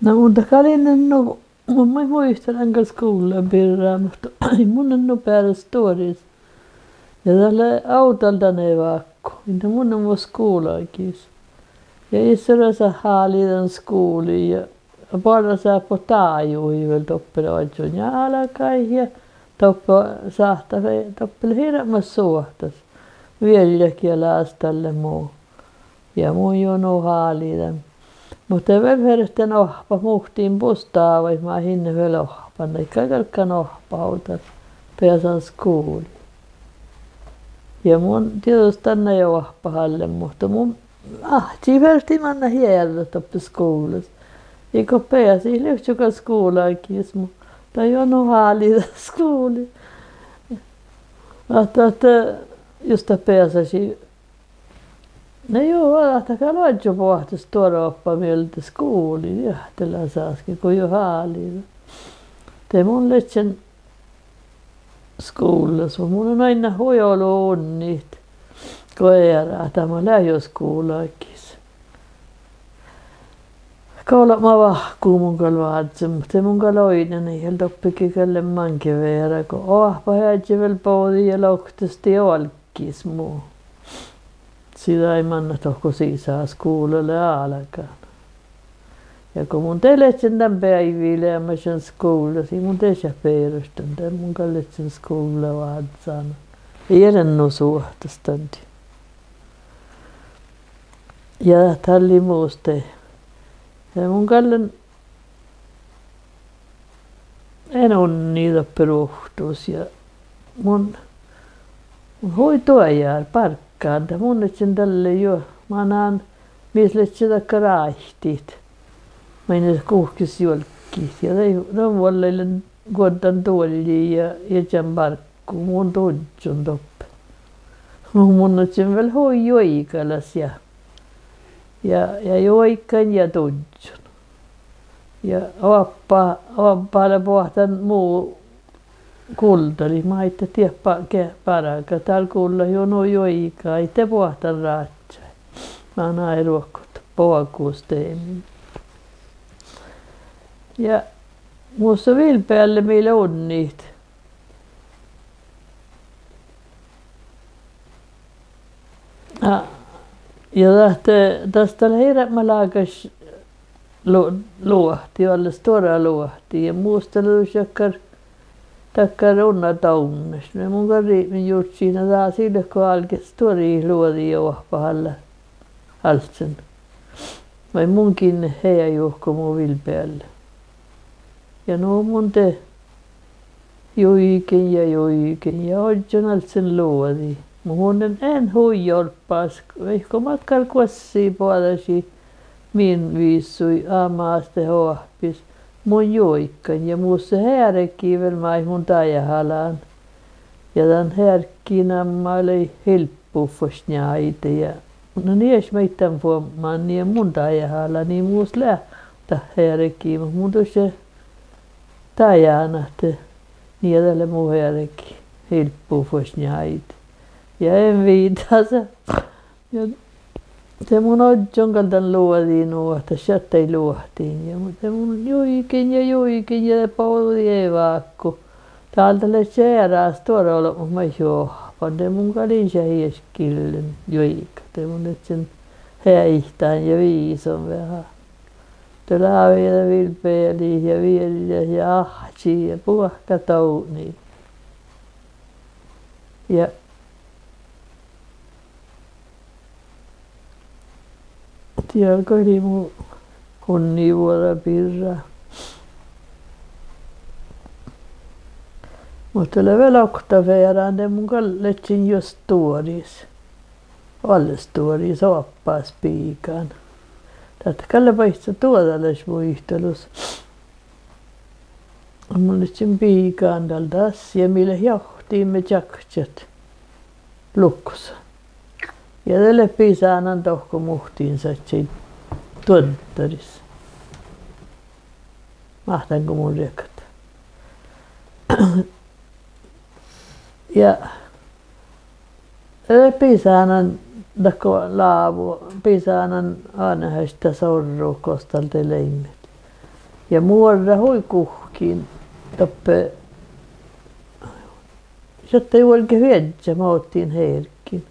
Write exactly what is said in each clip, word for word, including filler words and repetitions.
Na mun dat gal in lean nu, mun maid muitalan gal skuvlla birra, muhto in mun lean nu beare stuoris. Ja dat lea ovdal dan evaku, in mun lean vuos skuvlagis. Ja ii servodasa hálidan skuvlii ja boarráseappot dájuhii vel doppe oažžu njálgái ja doppe sáhttá, doppe lea hirbmat suohtas. Vieljat ja lás dalle mu. Ja mun juo nu hálidan. Muhto vel ferten oahppat muhtin bostavaid maid in vel oahppan, daid gal galggan oahppat ovdal, beasan skuvlii. Ja mun dieđus dan oahpahallán, muhto mun áhčči fertii mannat jearrat doppe skuvllas. Ja go beasai livččo gal skuvlagis, mu dat juo nu hálidan skuvlii. Ahte, ahte jus dat beasašii. Na juo, dat gal oažžu boahtá stuorra oahppa mielde skuvlii, ja de lea sásge go juo hálidan. De mun ledjen skuvllas, mun lean ain hui olu unnit go eará, dat mat lea juo skuvlagis. Golbma vahku mun gal vázzin, muhto de mun gal oidnen ii doppe ge gal lean maŋŋel veara go oahpaheaddji vel bođii ja loktastii olggis mu. Sii daid mannat dohko sisa skuvla lea álgán. Ja go mun de ledjen dan beaivvi leamašan skuvllas, ii mun dieđe beroštan, de mun gal ledjen skuvlla vázzán. Ii lean nu suohtas dan dii. Ja dalle mus de. Ja mun gal lean, lean unnit doppe ruovttus ja mun, mun hui duojár bargán, de mun ledjen dalle juo, manán, mis ledje dakkár áitit, maid guhkes juolggit. Ja de, de vuollái lean guoddan duoljii ja iežan barggu, mun duddjon doppe. Mun, mun ledjen vel hui juoigalas ja, ja, ja juoigan ja duddjon. Ja oabbá, oabbá lea boahtán mu guldalit, maid diet ge bargat, dál gullat juo nu juoigat, de boahtán rádjái. Manai ruoktot bogus de. Ja mus lea vilbealle mii lea unnit. A, ja dat, das dat lea hirbmat lágaš lu-, luohti, oalle stuorra luohti. Ja mus dat lea dušše dakkár, dakkár unna dovnnaš. Na mun gal ribmen jurddašin, na dat sii leat go álgit stuoraid luođi oahpahallá alcen. Vai mun ginnen heajuhko mu vilbealle. Ja nu mun de juigen ja juigen ja ožžon alcen luođi. Muhto mun lean hui oarbbas, vaikko makkár guossi boađášii min vissui, amas de oahppis, mun juoigan ja mus lea heargi vel maid mun dajahálán. Ja dan hearggi namma lei hilbbu faš njáide ja, na, ieš maid dan fuomášii ja mun dajahálán, mus lea dat heargi, muhto mun dušše dajánan ahte nie dat lea mu heargi, hilbbu faš njáide. Ja in viidasa. Ja de mun ožžon gal dan luođi nu ahte šattai luohtin ja, de mun juigen ja juigen ja bođii evaku. Dál dat ledje eará stuorra olbmot maid oahppan, de mun gal in šat ieš gillen juigat, de mun ledjen heaihtán ja viison veahá. De lávejit vilbealit ja vieljat ja áhčči ja buohkat dovdnii. Ja dieđán go lei mu unnivuođa birra. Muhto lea vel okta fearán, de mun gal ledjen juo stuoris. Oalle stuoris oabbas biigán. Dat gal lea baicca duođalaš muitalus. Mun ledjen biigán dal das ja mii leat johtiimet čakčat lukkosa. Ja de lea bisánan dohko muhtin sadjái duoddaris. Máhtán go mun riekten. Ja de bisánan, dakko lávu, bisánan anehaš das orrut gos dal de leimmet. Ja muorra hui guhkkin doppe, šattai vuolgit viežžat mo ottiin hergiin.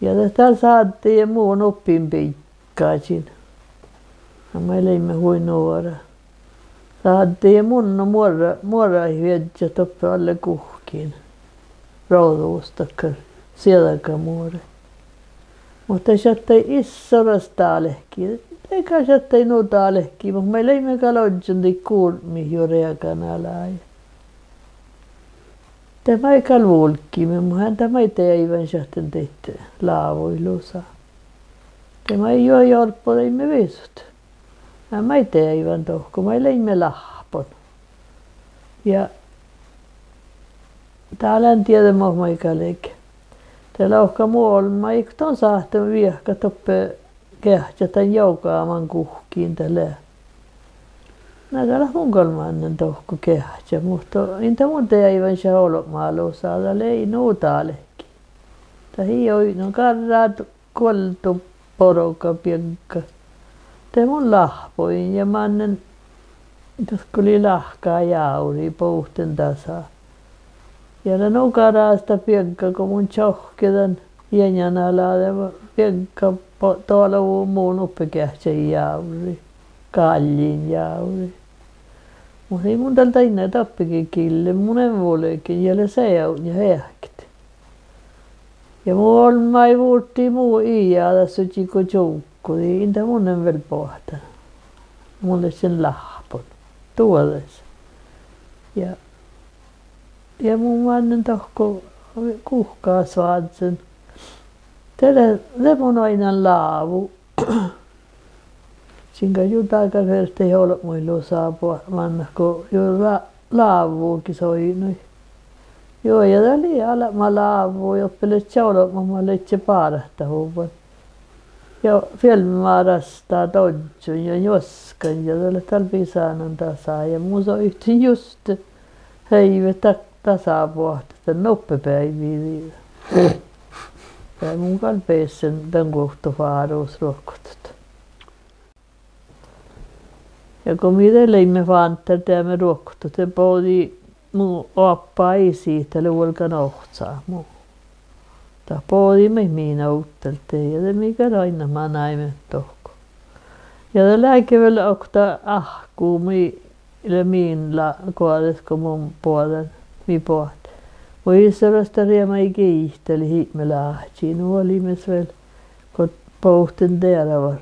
Ja de dál sáddejit mu nuppin biiggažiin. Ja moai leimmet hui nuorat. Sáddejit mun muorra, muoraid viežžat doppe dalle guhkkiin. Rođus dakkár sieđaga muoraid. Muhto šattai issoras dálki. De gal šattai nu dálki, muhto moai leimmet gal ožžon daid gurmmiid juo reagan ala. De moai gal vulggiimet, muhto dat moai deaivan šat daid lávuid lusa. De moai juo jorbbo leimmet visot. Ja moai deaivan dohko, moai leimmet láhppon. Ja dá lean dieđe mo moai galge. De lohká mu olmmái go don sáhtten viehkat doppe geahččat dan joga man guhkkin dat lea. Na gal mun gal mannen dohko geahččat, muhto in dat mun deaivan šat olbmá lusa, dat lei nu dálki. Dat ii oidno garra guoldu borgabiegga. De mun láhppojin ja mannen, dat go lei lahka jávri bohten dasa. Ja de nu garra dat biegga go mun čohkke dan jienjan ala, de biegga bo-, dolvu mu nuppe geahččai jávri, gállin jávri. Muhto ii mun dal dainna doppe ge gille, mun lean vulgen ja lea seavdnjat eahket. Ja mu olmmái vurdii mu ija das suttii go čuvggodii, in dat mun lean vel boahtán. Mun ledjen láhppon duođas. Ja, ja mun mannen dohko guhkás vázzán. De lea, de mun oainnán lávu. Sin gal juo dakkár fertejit olbmuid lusa bo-, mannat go juo lá-, lávvugiid oidnui. Juo, ja dat lei albma lávu, doppe ledje olbmot mat ledje bártahuvvon. Ja fielmma rastá dožžon ja njuoskan ja dat lea dal bisánan dasa ja mun soitin juste heivet dat dasa boahtit dan nuppe beaivvi dii. Ja mun gal bessen dan guovtto fárus ruoktot. Ja go mii de leimmet fánddaldeame ruoktot, de bođii mu oabbá isii, dat lea vuolgán ohcat mu. Dat bođii maid min ovddalii ja de mii gal oainnat manaimet dohko. Ja dat lea ge vel okta áhkku mii lea min la-, goađes go mun boađán, mii boahtá. Mu issoras dat riemai giitalit Ipmil áhčči, nu olii mis vel, go bohten dearvat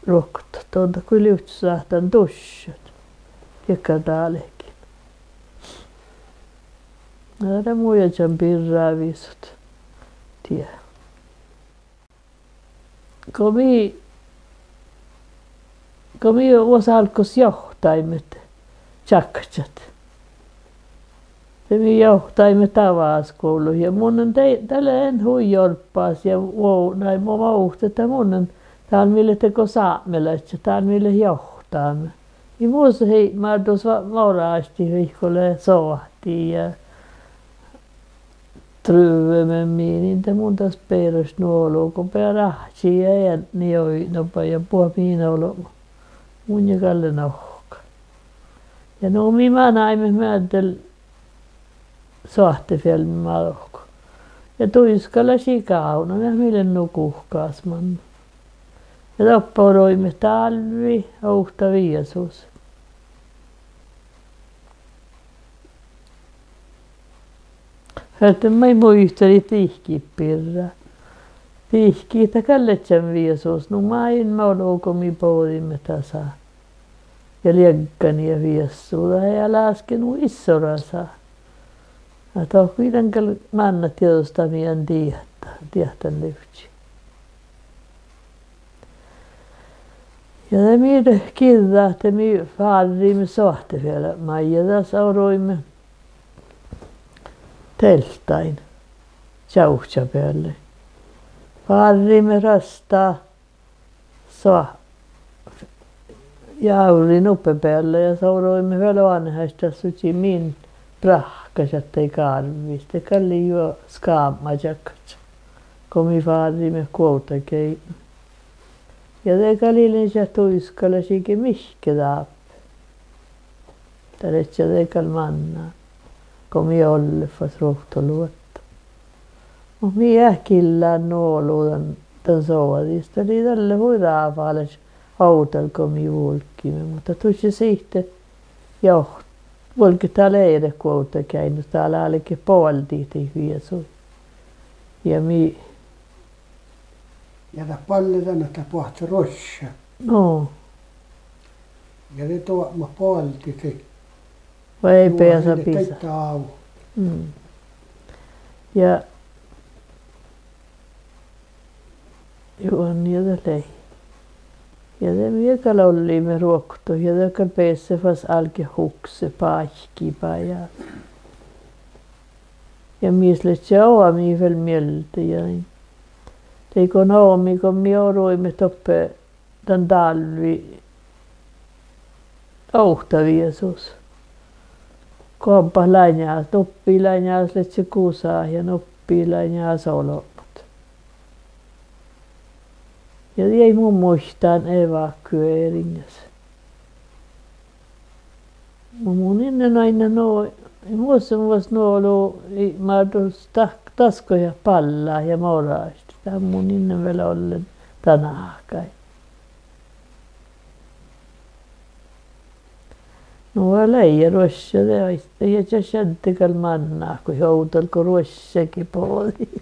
ruoktot, don dat gal livččii sáhtán duššat. Diekkár dálkin. Na de mu iežan birra visot. Die. Go mii, go mii vuos álggos johtáimet čakčat. De mii johtáimet davásskuvlui ja mun lean de-, dat lea hui jorbbaš ja vuovdnai mo-, mo muhto dat mun lean, dál mii leat dego sápmelaččat, dál mii leat johtámin. Ii mus Ipmil dus va-, oraštit viiko lea soahti ja truvvemin, in dat mun das beroštan olu go beare áhčči ja eadni oidnobba ja buot min olbmot. Munnje gal lea nohka. Ja nu mii manaimet meaddel soahte fialmma dohko. Ja duiskalašii gávdnan, ja mii leat nu guhkás mannan. Ja doppe oruimet dálvvi ovtta viesus. Ferten maid muitalit dihkkit birra. Dihkkit dat gal ledjen viesus, nu máilmmi olu go mii bođiimet dasa. Ja liegganii viessu, dat eai láske nu issorasa. Ahte dohko ii lean gal mánná dieđus dat mii han diehtá, diehtán livččii. Ja de mii de giđđat, de mii fárriimet soahte fieldái ja das oruimet telttain čavčča beallái. Fárriimet rastá soa-, jávri nuppe beallái ja soruimet vel oanehaš dat suttii min bráhkkaš ahte gárvvis, de gal lei juo skábmačakkaš. Go mii fárriimet guovdageaidnui. Ja de gal ii lean šat duiskalašii ge mihkke dáppe. Ledje de gal mannat go mii ollet fas ruovttoluotta. Muhto mii eat gillán nu olu dan, dan soađis. Dat lei dalle hui ráfálaš ovdal go mii vulggiimet, muhto dušše sihte joh-, vuolgit dál eret guovdageainnus, dál álget boaldit daid viesuid. Ja mii Ja dat balle dan ahte boahtá ruošša. No. Ja de doapmat boaldit daid. Vai eai beasa bisat. Mm. Ja juo, ja dat lei. Ja de mii gal olliimet ruoktot ja de gal beassá fas álget hukset báikki bajás. Ja mis ledje ođđa mii vel mielde ja, de go nomi, go mii oruimet doppe dan dálvvi ovtta-viesus. Goabbat laňas, nuppi laňas ledje gusat ja nuppi laňas olbmot. Ja ii mun muittán evakueringas. Mun in ain nu, mus in vuos nu olu, ii, ma dus dat, daskojat ballát ja moraštit. Dat mun in vel ollen dan áhkai. Nu lei ja ruošša de, ai, ja ča šadde gal mannat go ovdal go ruoššagiid bođii.